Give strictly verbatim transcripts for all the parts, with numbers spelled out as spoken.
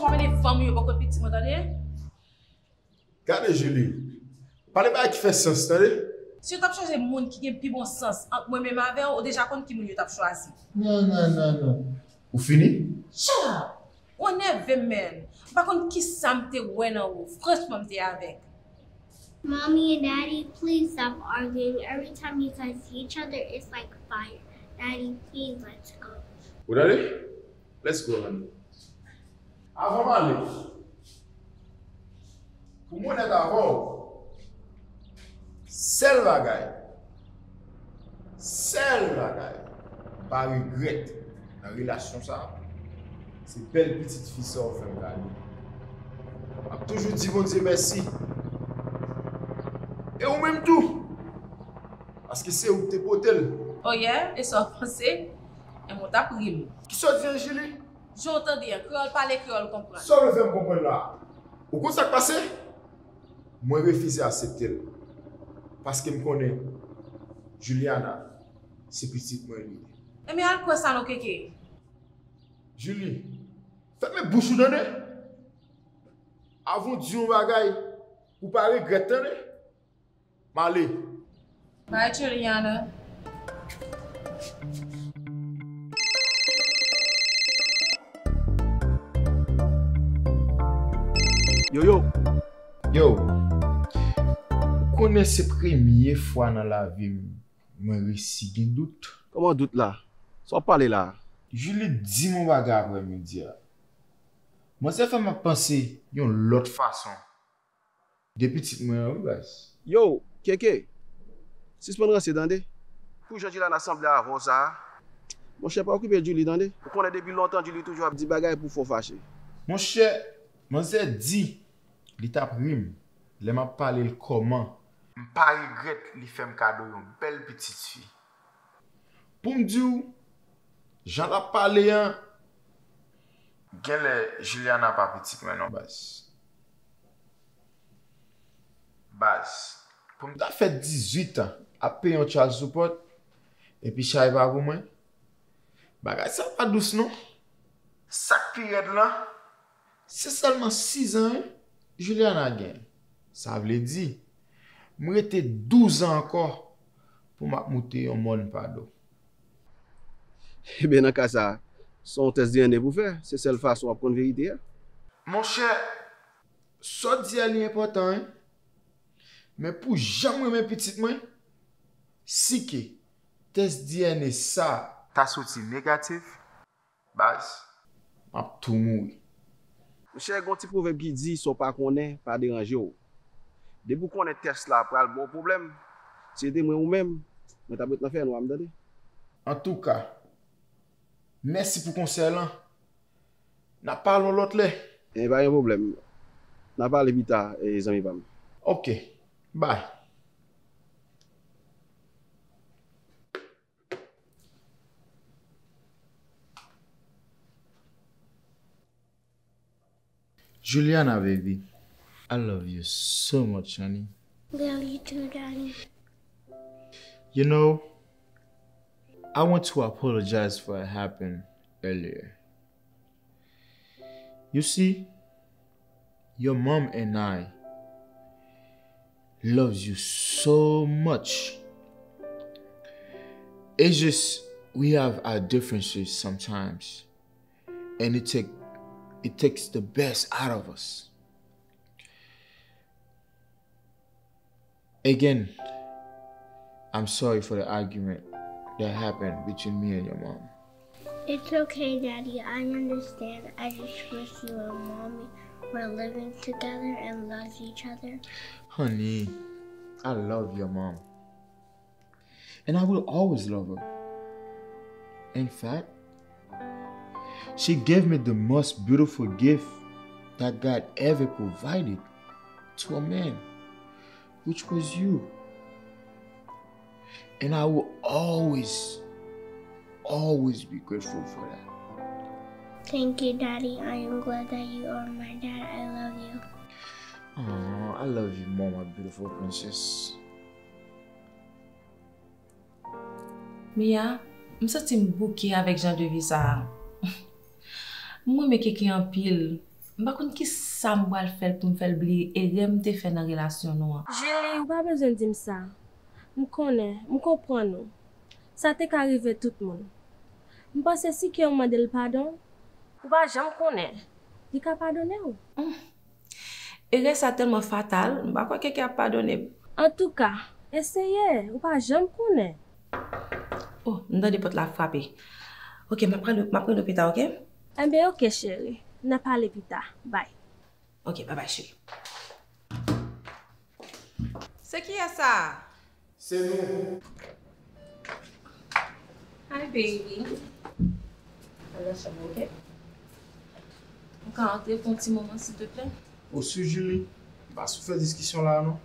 Konnen fanm ou yo poko pitit mwen, tande? Gade Julie, pale bagay ki fè sans, tande? Si yo t ap chwazi moun ki gen pi bon sans ant mwen menm avè w, ou deja konn ki moun yo t ap chwazi. Non, non, non, non. Ou fini? Shut up! Ou nève m, man. M pa konn kisa m te wè nan ou. Franchman, m te avèg. Mommy and Daddy, please stop arguing. Every time you guys see each other, it's like fire. Daddy, please let's go. Ou tande? Let's go, honey. Avan m ale, pou m onèt avè w, sèl bagay, sèl bagay m pa regrèt nan relasyon sa a, se bèl pitit fi sa w fè m gade. M ap toujou di Bondye mèsi. E ou menm tou, paske se ou k te pote l. Oh yeah? E sa w panse? Enben w t ap ri m. Kisa w di an, Julie? Jan w tande an, kreyòl pale, kreyòl konprann. Sa w vle fè m konprann la a? Ou konn sa k pase? Mwen refize aksepte l. Paske m konnen Juliana se pitit mwen li ye. Enben al kwè sa non, Keke. Julie, fèmen bouch ou, tande? Avan w di yon bagay, ou pa regrèt, tande? M ale. Bye, Juliana. Yo, yo. Yo, ou konnen se premye fwa nan lavi m mwen resi gen dout. Kòman dout la? Sa w ap pale la a? Julie di m yon bagay aprèmidi a. Manzè fè m ap panse yon lòt fason de pitit mwen an, wi, baz. Yo, Keke, sispann ranse, tande. Pou jan Juliana sanble avè w sa a. Monchè, pa okipe Julie, tande. Ou konnen depi lontan Julie toujou ap di bagay pou fè w fache. Monchè, manzè di li t ap ri m lè m ap pale l kòman m pa regrèt li fè m kado yon bèl pitit fi. Pou m di w, jan l ap pale an, genlè Juliana pa pitit mwen non, baz. Baz, pou m ta fè dizuit an ap peye yon child support, epi chay pa pou mwen, bagay sa pa dous non. Sa k pi rèd lan, se sèlman sizan wi Juliana gen. Sa vle di, m rete douzan ankò pou m ap moute yon mòn pa do. Ebyen, nan ka sa a, se yon tès D N A pou w fè. Se sèl fason w ap konn verite a. Monchè, sa w di a li enpòtan wi. Men pou jan m renmen pitit mwen, si ke tès D N A sa a ta soti negatif, baz, m ap tou mouri. Monchè, gen yon ti pwovèb ki di, sa w pa konnen, pa deranje w. Depi w konnen tès la pral ba w pwoblèm, si se te mwen ou menm, mwen t ap ret nan fènwa m, tande. Antouka, mèsi pou konsèy lan. N ap pale yon lòt lè. E pa gen pwoblèm. N a pale pita, e, zanmi pa m. Ok. Bye. Juliana, baby, I love you so much, honey. Love you too, Daddy. You know, I want to apologize for what happened earlier. You see, your mom and I loves you so much. It's just we have our differences sometimes, and it take it takes the best out of us. Again, I'm sorry for the argument that happened between me and your mom. It's okay, Daddy. I understand. I just wish you and Mommy were living together and loved each other. Honey, I love your mom. And I will always love her. In fact, she gave me the most beautiful gift that God ever provided to a man, which was you. And I will always, always be grateful for that. Thank you, Daddy. I am glad that you are my dad. I love you. Aw, I love you more, my beautiful princess. Mia, m santi m bouke avèk jan de vi sa a. M renmen Keke anpil. M pa konn ki sa m pral fè l pou m fè l bliye erè m te fè nan relasyon nou an. Julie, ou pa bezwen di m sa. M konnen, m konprann ou. Sa te ka rive tout moun. M panse si Keke mande l padon, ou pa janm konnen. Li ka padone w. Erè sa tèlman fatal, m pa kwè Keke ap padone m. Antouka, eseye, ou pa janm konnen. Oh, m tande pòt la ap frape. Ok, m ap pran, m ap pran nou pita, ok? Enben, ok, cheri. N a pale pita. Bye. Ok, bye bye, cheri. Se kiyès sa? Se nou. Hi, baby. Al nan chanm ou, ok? Ou ka antre pou yon ti moman, silteplè? O, si Julie, m pa sou fè diskisyon la, non.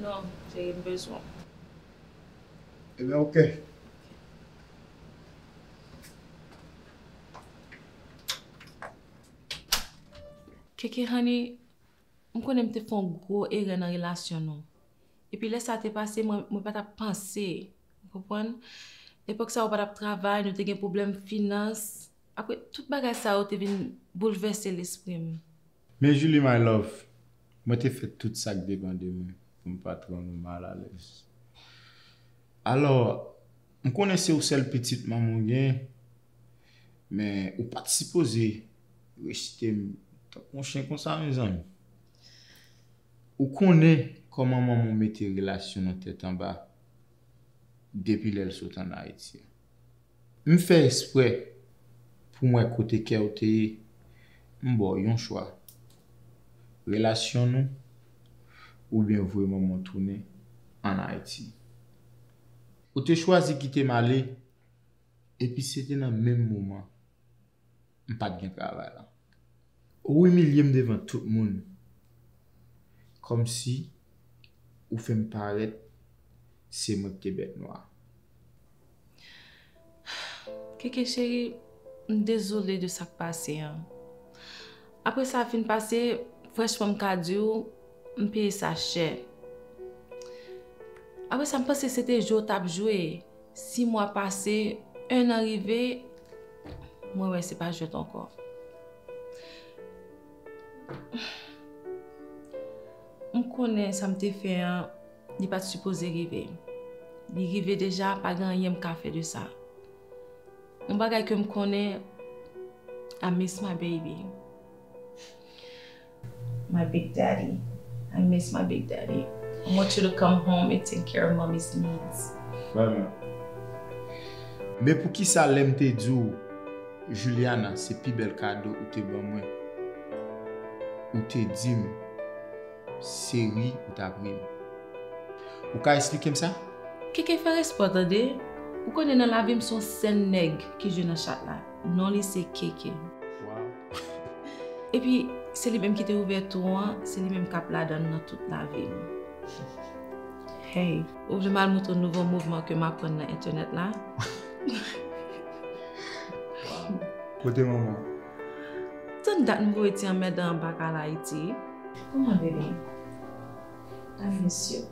Non, cheri, m bezwen w. Ebyen, ok. Keke, honey, m konnen m te fè yon gwo erè nan relasyon nou. Epi lè sa te pase, mwen, mwen pa t ap panse. Ou konprann? Epòk sa, ou pa t ap travay, nou te gen pwoblèm finans. Apre, tout bagay sa yo te vin boulvèse lespri m. Men Julie, my love, mwen te fè tout sa k depann de mwen pou m pa t rann ou malalèz. Alò, m konnen se ou sèl pitit manman w gen, men ou pa t sipoze rejte m tankou yon chen konsa, mezanmi. Ou konnen kòman manman w mete relasyon nou tèt anba depi lè l sot ann Ayiti a. M fè espre pou m wè kote kè w te ye, m ba w yon chwa. Relasyon nou, oubyen voye manman w tounen ann Ayiti. Ou te chwazi kite m ale, epi se te nan menm moman m pa t gen travay la. Ou imilye m devan tout moun, kòmsi ou fè m parèt se mwen ki te bèt nwa. Keke cheri, m dezole de sa k pase an. Apre sa fin pase, franchman, m ka di w, m peye sa chè. Apre sa, m panse se te jwe w t ap jwe. Sis mwa pase, en an rive, mwen wè se pa jwèt ankò. M konnen sa m te fè an, li pa t sipoze rive. Li rive deja, pa gen anyen m ka fè de sa. Yon bagay ke m konnen, I miss my baby. My big daddy. I miss my big daddy. I want you to come home and take care of mommy's needs. Vrèman. Men poukisa lè m te di w, Juliana, se pi bèl kado ou te ban mwen, ou te di m, se ri ou t ap ri m. Ou ka esplike m sa? Keke, fè respè w tande. Ou konnen nan lavi m se yon sèl nèg ki jwe nan chat la. Non li se Keke. Wow. Epi, se li menm ki te ouvè tou an, se li menm k ap ladan l nan tout lavi m. Hey, ou vle m al montre w nouvo mouvman ke m aprann nan entènèt la? Kote manman? Tann dat m voye ti anmèdan an baka l Ayiti. Kòman, bebe? I miss you.